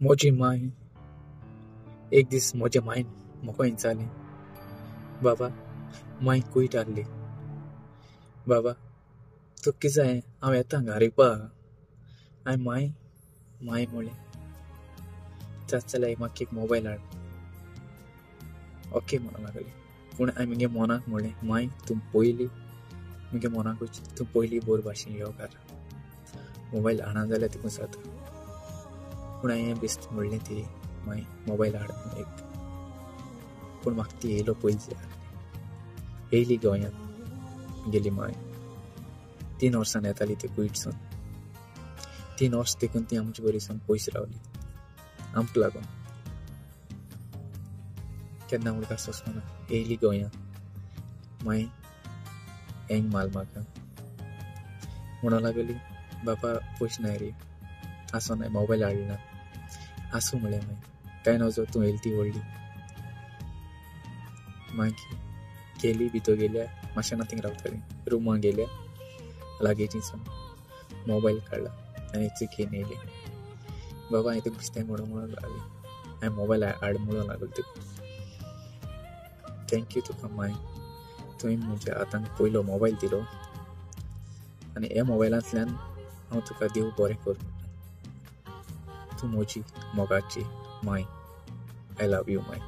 म्हजी मांय एक दीस म्हज्या मांयन म्हाका विचारलें, बाबा मांय कुयट आहली, बाबा तुका कितें जाय हांव येता घरा येवपा. हांवें मांय मांय म्हणलें, जाता जाल्यार म्हाका एक मोबायल हाड. ओके म्हणूंक लागली. पूण हांवें म्हगे मनाक म्हणलें, मांय तूं पयलीं म्हगे मनाकूच तूं पयलीं बरे भाशेन यो घरा, मोबायल हाडना जाल्यार तुका जाता. पूण हांवें बेश्टें म्हणलें ती मांय मोबायल हाड म्हणून एक. पूण म्हाका ती येयलो पयलीं जाय आसली. येयली गोंयांत म्हगेली मांय. 3 वर्सां येताली ती कुयटसून. 3 वर्स देखून ती आमचे बरीसून पयस रावली आमकां लागून. केन्ना उदकां सोंसना येयली गोंयांत. मांय हेंग माल म्हाका म्हणूंक लागली, बाबा पयशे नाय रे, आसूं नाय मोबायल हाडना. आसूं म्हणलें मांय, कांय नजो तूं येयली ती व्हडली. मागीर गेली भितर गेल्या मातशें ना थिंग रावताली रुमा गेल्या लागेजीसून मोबायल काडला आनी घेवन येयली. बाबा हांवें तुका बेश्टें म्हणूंक म्हणूंक लागली, हांवें मोबायल हाड म्हणूंक लागलो तुका. Thank you तुका मांय, तुवें म्हज्या हातान पयलो मोबायल दिलो आनी ह्या मोबायलांतल्यान हांव तुका देव बरें करूं म्हणटा. तूं म्हजी मोगाची मांय. I love you मांय.